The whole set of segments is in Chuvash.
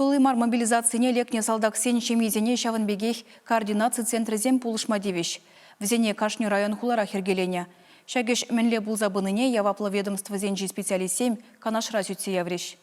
Тулли мар мобилизацине лекнӗ салтаксен ҫемйисене ҫавӑн пекех координаци центрӗсем пулӑшма тивӗҫ. Вӗсене кашни район-хуларах йӗркеленӗ. Ҫак ӗҫ мӗнле пулса пынине яваплӑ ведомствӑсенчи специалистсем Канашра сӳтсе яврӗҫ.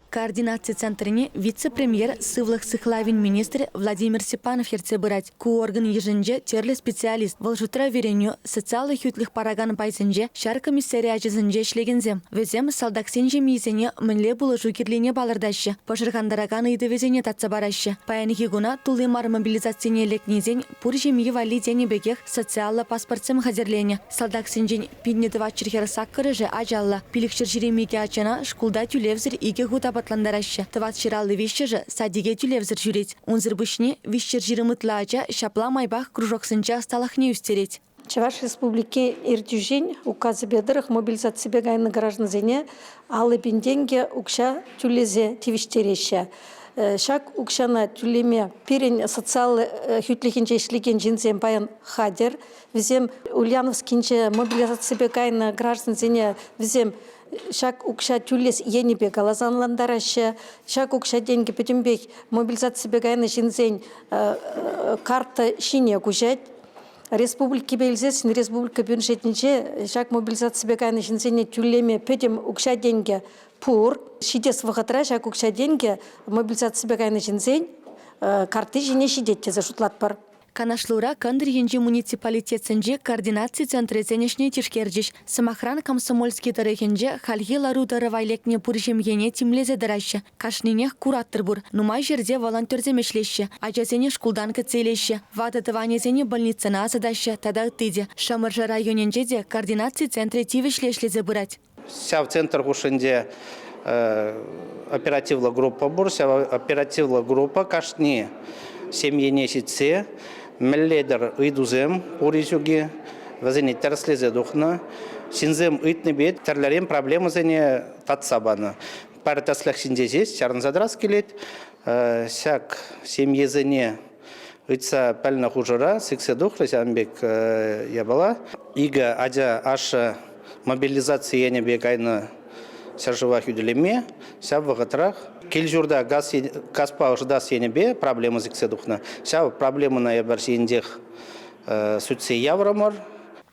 Координаци центрне вице-премьер, сывлӑх сыхлавӗн министрӗ Владимир Степанов ертсе пырать. Ку орган йышӗнче тӗрлӗ специалист, вӑл шутра вӗренӳ, социаллӑ хӳтлӗх паракан пайсенче, ҫар комиссариачӗсенче ӗҫлекенсем. Вӗсем салтаксен ҫемйисене мӗнле пулӑшу кирлине палӑртаҫҫӗ, пӑшӑрхантаракан ыйтӑвӗсене татса параҫҫӗ. Паянхи куна тулли мар мобилизацине лекнисен пур ҫемйи валли тенӗ пекех социаллӑ паспортсем хатӗрленӗ. Салтаксенчен пинне тӑватҫӗр хӗр саккӑрӑшӗ ачаллӑ. Пилӗкҫӗр 22 ачана шкулта тӳлевсӗр икӗ хут апатлантараҫҫӗ. Тӑватҫӗр аллӑ виҫҫӗшӗ садике тӳлевсӗр ҫӳрет. Унсӑр пуҫне 320 ытла ача ҫапла майпах кружоксенче ӑсталӑхне ӳстерет. Чӑваш Республики ертӳҫин указӗпе тӑрӑх мобилизаципе кайнӑ граждансене 50 000 тенкӗ укҫа тӳлесе тивӗҫтереҫҫӗ. Ҫак укҫана тӳлеме пирӗн социаллӑ хӳтлӗхӗнче ӗҫлекен ҫынсем паян хатӗр. Вӗсем Ульяновскинче мобилизаципе кайнӑ граждансене вӗсем ҫак укҫа тӳлес енӗпе каласа ӑнлантараҫҫӗ. Ҫак укҫа-тенкӗ пӗтӗмпех мобилизаципе кайнӑ ҫынсен карта ҫине куҫать. Республикипе илсессӗн республика бюджетӗнче ҫак мобилизаципе кайнӑ ҫынсене тӳлеме пӗтӗм укҫа-тенкӗ пур. Ҫитес вӑхӑтра ҫак укҫа-тенкӗ мобилизаципе кайнӑ ҫынсен картти ҫине ҫитет тесе шутлатпӑр. Канашлура кӑнтӑр енчи муниципалитетсенче координаци центрӗсен ӗҫне тишкерчӗҫ. Сӑмахран, Комсомольски тӑрӑхӗнче хальхи лару-тӑрӑва лекнӗ пур ҫемьене тимлесе тӑраҫҫӗ. Кашнинех куратор пур. Нумай ҫӗрте волонтерсем ӗҫлеҫҫӗ. Ачасене шкултан кӗтсе илеҫҫӗ. Ватӑ тӑванӗсене больницӑна ӑсатаҫҫӗ тата ытти те. Шӑмӑршӑ районӗнче те координаци центрӗ тивӗҫлӗ ӗҫлесе пырать. Ҫав центр хушшинче оперативлӑ группа пур. Ҫав оперативлӑ группа кашни ҫемьене ҫитсе мӗнле-тӗр ыйтусем пур-и ҫук-и, вӗсене тӗрӗслесе тухнӑ. Ҫынсем ыйтнипе тӗрлӗрен проблемӑсене татса панӑ. Пӗр тӗслӗх ҫинче ҫеҫ чарӑнса тӑрас килет. Ҫак ҫемьесене ыйтса пӗлнӗ хушӑра сиксе тухрӗ ҫавӑн пек япала. Икӗ ача ашшӗ мобилизаци енӗпе кайнӑ ҫӗршыва хӳтӗлеме. Ҫав вӑхӑтрах кил-ҫурта газ, газпа ӑшӑтас енӗпе проблема сиксе тухнӑ. Ҫав проблемӑна эпир ҫийӗнчех сӳтсе яврӑмӑр.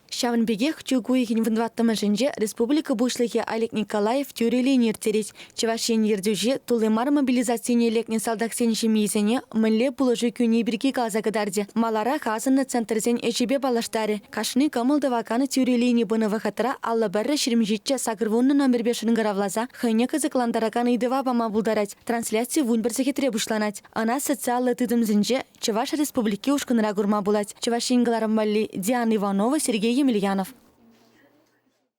Ҫавӑн пекех чӳк уйӑхӗн вунтӑваттӑмӗшӗнче республика Пуҫлӑхӗ Олег Николаев тӳрӗ лини ирттерет. Чӑваш Ен ертӳҫи тулли мар мобилизацине лекнӗ салтаксен ҫемйисене мӗнле пулӑшу кӳни пирки каласа кӑтартӗ. Маларах асӑннӑ центрсен ӗҫӗпе паллаштарӗ. Кашни кӑмӑл тӑвакан тӳрӗ лини пынӑ вӑхӑтра 51 27 80 номерпе шӑнкӑравласа хӑйне кӑсӑклантаракан ыйтӑва пама пултарать. Трансляци 11 сехетре пуҫланать. Ӑна социаллӑ тытӑмсенче Чӑваш Республики ушкӑнра курма пулать. Чӑваш Ен кӑларӑм валли Диана Иванова, Сергей Емельянов.